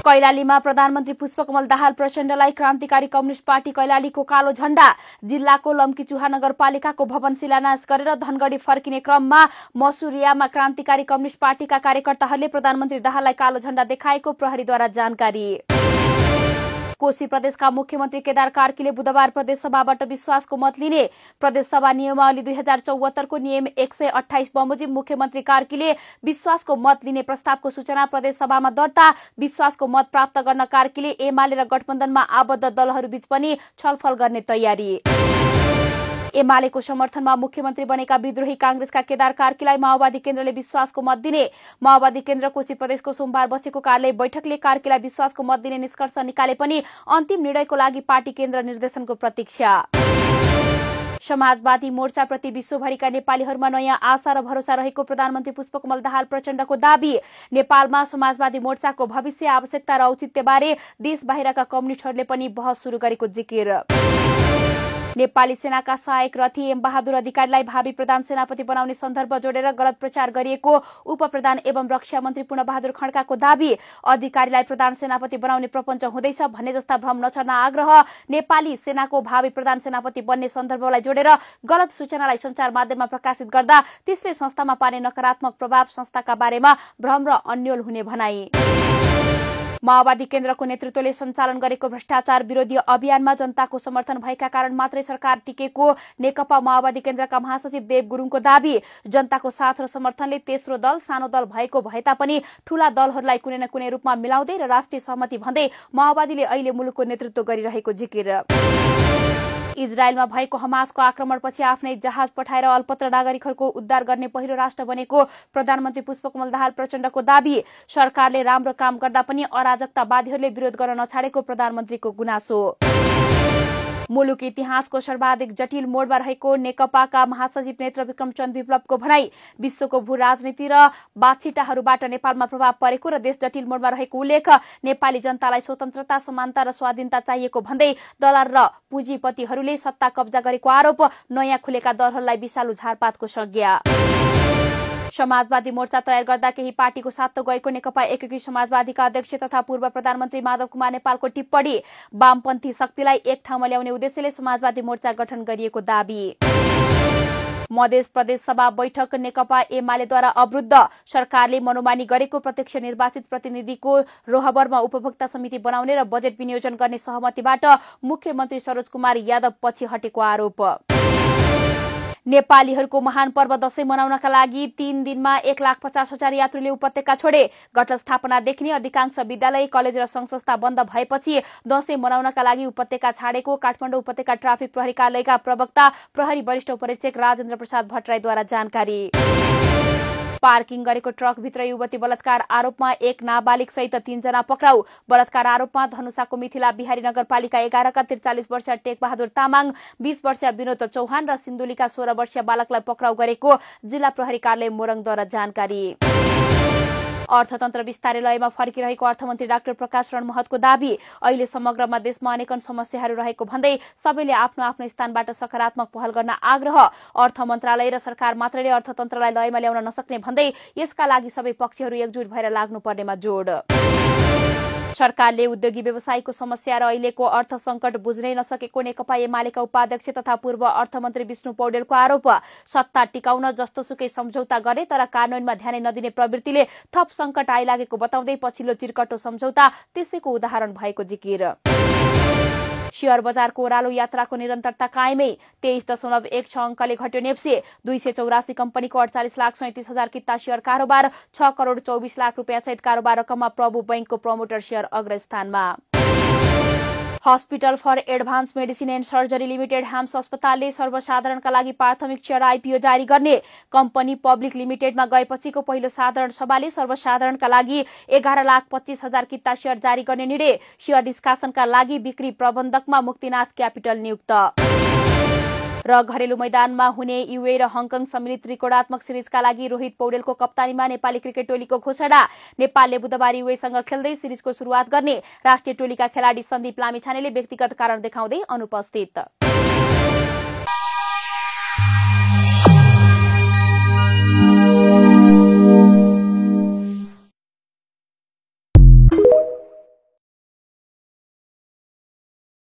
कैलालीमा प्रधानमन्त्री पुष्पकमल दाहाल प्रचण्डलाई क्रान्तिकारी communist party कैलालीको कालो झण्डा। जिल्लाको लम्कीचुहा नगरपालिकाको भवन शिलान्यास गरेर धनगढी फर्किने क्रममा मसुरियामा क्रान्तिकारी कम्युनिस्ट पार्टीका कार्यकर्ताहरूले प्रधानमन्त्री दाहाललाई कालो झण्डा देखाएको प्रहरीद्वारा जानकारी। कोशी प्रदेशका मुख्यमन्त्री केदार कार्कीले बुधबार प्रदेशसभाबाट विश्वासको मत लिने। प्रदेशसभा नियमावली 2074 को नियम 128 बमोजिम मुख्यमन्त्री कार्कीले विश्वासको मत लिने प्रस्तावको सूचना प्रदेशसभामा दर्ता। विश्वासको मत प्राप्त गर्न कार्कीले एमाले र गठबन्धनमा आबद्ध दलहरूबीच पनि छलफल गर्ने तयारी। एमालेको समर्थनमा मुख्यमन्त्री बनेका विद्रोही कांग्रेसका केदार कार्कीलाई माओवादी केन्द्रले विश्वासको मत दिने। माओवादी केन्द्र कोशी प्रदेशको सोमबार बसेको कार्यालय बैठकले कार्कीलाई विश्वासको मत दिने निष्कर्ष निकाले पनि अन्तिम निर्णयको लागि पार्टी केन्द्र निर्देशनको प्रतीक्षा। समाजवादी मोर्चाप्रति विश्वभरिका नेपालीहरूमा नयाँ आशा र भरोसा रहेको प्रधानमन्त्री पुष्पकमल दाहाल प्रचण्डको दाबी। नेपालमा समाजवादी मोर्चाको भविष्य आवश्यकता र औचित्यबारे देश बाहिरका कम्युनिस्टहरूले पनि बहस सुरु गरेको जिकिर। नेपाली सेनाका सहायक रथी एम बहादुर अधिकारीलाई भावी प्रधान सेनापति बनाउने सन्दर्भ जोडेर गलत प्रचार गरिएको उपप्रधान एवं रक्षा मन्त्री पूर्णबहादुर खड्काको दाबी। अधिकारीलाई प्रधान सेनापति बनाउने प्रपञ्च हुँदैछ भन्ने जस्ता भ्रम नछर्न आग्रह। नेपाली सेनाको भावी प्रधान सेनापति बन्ने सन्दर्भलाई जोडेर गलत सूचनालाई सञ्चार माध्यममा प्रकाशित गर्दा त्यसले संस्थामा पार्ने नकारात्मक प्रभाव, संस्थाका बारेमा भ्रम र अन्यल हुने भनाई। माओवादी केन्द्रको नेतृत्वले सञ्चालन गरेको भ्रष्टाचार विरोधी अभियानमा जनताको समर्थन भएका कारण मात्रै सरकार टिकेको नेकपा माओवादी केन्द्रका महासचिव देव गुरुङको दाबी। जनताको साथ र समर्थनले तेस्रो दल सानो दल भएको भए तापनि ठूला दलहरूलाई कुनै न कुनै रूपमा मिलाउँदै र राष्ट्रिय सहमति भन्दै माओवादीले अहिले मुलुकको नेतृत्व गरिरहेको जिकिर। इजरायलमा भएको हमासको आक्रमणपछि आफ्नै जहाज पठाएर अल्पत्र नागरिकहरूको उद्धार गर्ने पहिलो राष्ट्र बनेको प्रधानमन्त्री पुष्पकमल दाहाल प्रचण्डको दाबी। सरकारले राम्रो काम गर्दा पनि अराजकतावादीहरूले विरोध गर्न नछाडेको प्रधानमन्त्रीको गुनासो। मुलुक इतिहासको सर्वाधिक जटिल मोडमा रहेको नेकपाका महासचिव नेत्र विक्रमचन्द विप्लवको भनाई। विश्वको भू राजनीति र बाछिटाहरूबाट नेपालमा प्रभाव परेको र देश जटिल मोडमा रहेको उल्लेख। नेपाली जनतालाई स्वतन्त्रता, समानता र स्वाधीनता चाहिएको भन्दै दलाल र पुँजीपतिहरूले सत्ता कब्जा गरेको आरोप। नयाँ खुलेका दलहरूलाई विषालु झारपातको संज्ञा। समाजवादी मोर्चा तयार गर्दा केही पार्टीको साथ गएको नेकपा एकीकृत समाजवादीका अध्यक्ष तथा पूर्व प्रधानमन्त्री माधव कुमार नेपालको टिप्पणी। वामपन्थी शक्तिलाई एक ठाउँमा ल्याउने उद्देश्यले समाजवादी मोर्चा गठन गरिएको दाबी। मधेस प्रदेश सभा बैठक नेकपा एमालेद्वारा अवरुद्ध। सरकारले मनोमानी गरेको प्रत्यक्ष निर्वाचित प्रतिनिधिको रोहबरमा उपभोक्ता समिति बनाउने र बजेट विनियोजन गर्ने सहमतिबाट मुख्यमन्त्री सरोज कुमार यादव पछि हटेको आरोप। नेपालीहरूको महान पर्व दशैं मनाउनका लागि 3 दिनमा 1,50,000 यात्रुले उपत्यका छोडे। घटस्थापनादेखि नै अधिकांश विद्यालय, कलेज र संघ-संस्था बन्द भएपछि दशैं मनाउनका लागि उपत्यका छाडेको काठमाडौँ उपत्यका ट्राफिक प्रहरी कार्यालयका प्रवक्ता प्रहरी वरिष्ठ उपरीक्षक राजेन्द्र प्रसाद भट्टराईद्वारा जानकारी। पार्किङ गरेको ट्रकभित्र युवती बलात्कार आरोपमा एक नाबालिग सहित 3 जना पक्राउ। बलात्कार आरोपमा धनुषाको मिथिला बिहारी नगरपालिका 11 का 43 वर्षीय टेक बहादुर तामाङ, 20 वर्षीय विनोद चौहान र सिन्धुलीका 16 वर्षीय बालकलाई पक्राउ गरेको जिल्ला प्रहरी कार्यालय मोरङद्वारा जानकारी। अर्थतन्त्र विस्तारै लयमा फर्किरहेको अर्थमन्त्री डाक्टर प्रकाश रण महतको दाबी। अहिले समग्रमा देशमा अनेकन समस्याहरू रहेको भन्दै सबैले आफ्नो आफ्नो स्थानबाट सकारात्मक पहल गर्न आग्रह। अर्थ मन्त्रालय र सरकार मात्रले अर्थतन्त्रलाई लयमा ल्याउन नसक्ने भन्दै यसका लागि सबै पक्षहरू एकजुट भएर लाग्नुपर्नेमा जोड। सरकारले उद्योगी व्यवसायीको समस्या र अहिलेको अर्थ संकट बुझ्नै नसकेको नेकपा एमालेका उपाध्यक्ष तथा पूर्व अर्थमन्त्री विष्णु पौडेलको आरोप। सत्ता टिकाउन जस्तोसुकै सम्झौता गरे तर कानूनमा ध्यान नदिने प्रवृत्तिले थप संकट आइलागेको बताउँदै पछिल्लो चिरकटो सम्झौता त्यसैको उदाहरण भएको जिकिर। शेयर बजारको ओह्रालो यात्राको निरन्तरता कायमै। 23.16 अङ्कले घट्यो नेप्से। 284 कम्पनीको 48,37,000 किता शेयर कारोबार। 6 करोड 24 लाख रुपियाँ सहित कारोबार रकममा प्रभु बैंकको प्रमोटर शेयर अग्रस्थानमा। Hospital for advance medicine and surgery limited HAMS अस्पतालले सर्वसाधारणका लागि प्राथमिक शेयर आइपिओ जारी गर्ने। कम्पनी पब्लिक लिमिटेडमा गएपछिको पहिलो साधारण सभाले सर्वसाधारणका लागि 11,25,000 किता शेयर जारी गर्ने निर्णय। शेयर निष्कासनका लागि बिक्री प्रबन्धकमा मुक्तिनाथ क्यापिटल नियुक्त। र घरेलु मैदानमा हुने युए र हङकङ सम्मिलित त्रिकोणात्मक सिरिजका लागि रोहित पौडेलको कप्तानीमा नेपाली क्रिकेट टोलीको घोषणा। नेपालले बुधबार युएसँग खेल्दै सिरिजको सुरुवात गर्ने। राष्ट्रिय टोलीका खेलाडी सन्दीप लामिछानेले व्यक्तिगत कारण देखाउँदै अनुपस्थित।